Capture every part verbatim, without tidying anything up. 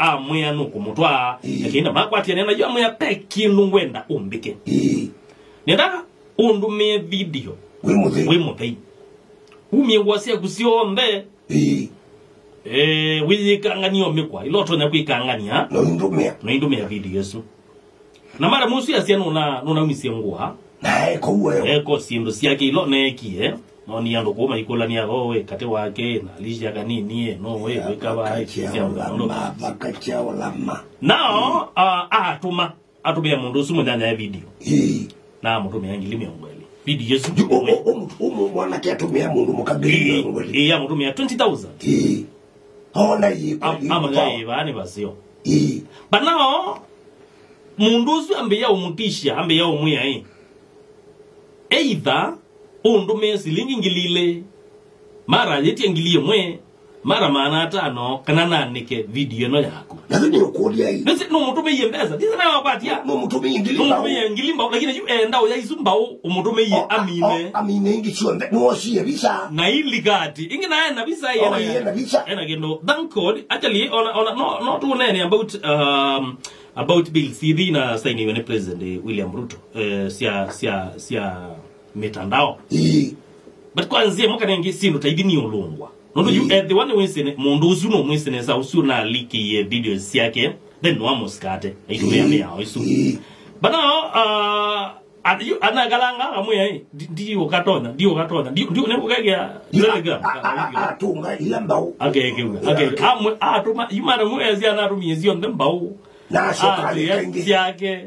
amwĩa nũkũmũtwaa. Ĩĩ. Lakini ndamakwatĩanĩa na yu amwĩa, "Ve kĩndũ ngwenda ũmbĩke. Ĩĩ. Nenda ũndũmĩe video wĩ mũthei. Wĩ mũthei. Umie ngũa syaku syonthe. Ĩĩ. Eh, wĩyĩkangania ũmĩkwa. Ila ũtonya kwĩkangania. Na ũindũmĩa. Na ũindũmĩa video ĩsu." Na madam ũsu asya nũna, nũnaumisye ngũa. Na eko ũu eo. Eko syĩndũ syake ila neekie. Noni andũ kũu maikũlania, "Oh, we, katĩ wake, na Alicia kanini, eh, no, we, wĩka va, eh, sya ũndũ." Vakakya ũlama. Nao, ah, atũma, atũmĩa mũndũ ũsu mũnyanyae video. Ĩĩ. Na amũtũmĩa ngili mĩongo ĩlĩ. Video ĩsu. Yu, ũ-, ũ-, ũ-, ũ-, mwanake atũmĩa mũndũ mũka ngili mĩongo ĩlĩ. Ĩĩ, amũtũmĩa twenty thousand. Ĩĩ. Ona ĩĩ, am-, amũtũmĩa ĩĩ, vaa nĩ vaseo. Ĩĩ. But now, mũndũ ũsu ambĩĩa ũmũtishia, ambĩĩa ũmwĩa, ĩ, either ũndũmĩe silingi ngili ilĩ, mara yĩtye ngili ĩmwe, mara maana atano, kana nanĩke video ĩno yaku. Na nĩ ũkũlya ĩ. Nĩsĩ nũmũtũmĩie mbesa, nĩsĩ nawe wakwatia. Nũmũtũmĩie ngili mbaũ. Nũmũtũmĩie ngili mbaũ, lakini yu enda ũya isu mbaũ, ũmũtũmĩie amine. O, amine ingĩ syonthe, nĩwosie visa. Na ilikati, ingĩ na ena visa. O, ena, ena visa. Ena kĩndũ. Thank God, actually, ona, ona, no, no tũnene about, um, about bills ithi na sainiwe nĩ President William Ruto, eh, sya, sya, sya mitandao. Ĩĩ. But kwa nzĩa ĩmwe kana ĩngĩ, syĩndũ ta ithi nĩ ũlũngwa. Nũndũ yu, ĩĩ, ethĩwa nĩ wĩsĩ nĩ, mũndũ ũsu nũmwĩsĩ nesa, ũsu nalikĩie videos syake, then no amũsikate, aitũmĩa, ĩĩ, mĩao ĩsu. Ĩĩ. But now, uh, at-, yu, anakalanga akamwĩa, "Ĩ, ndi, ndi ũkatonya, ndi ũkatonya, ndi, ndi, nĩngũkegĩa Telegram." A-, a-, a-, atũnga ila mbaũ. Akekĩw'a, ila akekĩw'a. Amwe, atũma, yu madam ũyũ easya anatũmie syonthe mbaũ. Na acoka alika ingĩ syake.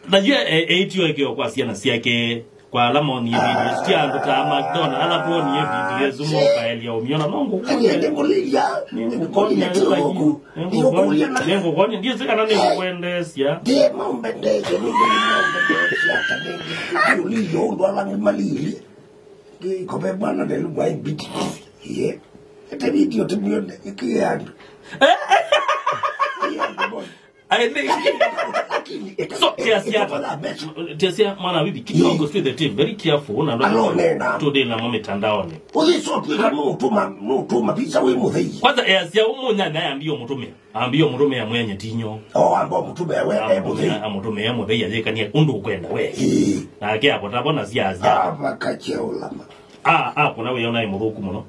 Na yu e-, e-, ĩtio ĩkeo kwa syana syake, kwa ala monie video, ti andũ ta McDonald, ala tuonie video ĩsu mokaelya ũmyona, no ngũkũlya. Nĩngũkũlya, nĩngũkũlya, nĩngũkũlya, ndiĩsĩ kana nĩngũkwendeesya. Ndiye maũmbendeesya, nĩngũlya maũmbendeesya, ata nĩngĩ. Ndiũlilye ũndũ ala angĩ malili. Ngĩkove bwana ndelumwa ibiti. Ye. Ete video timione, ikiye andũ. Iye andũ boy. I think. Lakini, eka-, so, eka-, tesia, eka-, eka-, tesia, mwana bibi, kidogo, yo, stay the team, very careful, na ndo, alonena, tudĩ namo mitandaoni. Ũthi so twĩka nũtũma, nũtũma visa wĩ mũthei. Kwanza, easya ũmũnyanya ayambie ũmũtũmĩa. Ambie ũmũtũmĩa mwenye tinyo. O, amba ũmũtũmĩa we, e mũthei. Amũtũmĩa, amũtũmĩa mũthei ayĩkanie ũndũ ũkwenda we. Ĩĩ. Nake akotavona siasya. Avakakya ũlama. A, a, kuna wĩona e mũthũku mũno.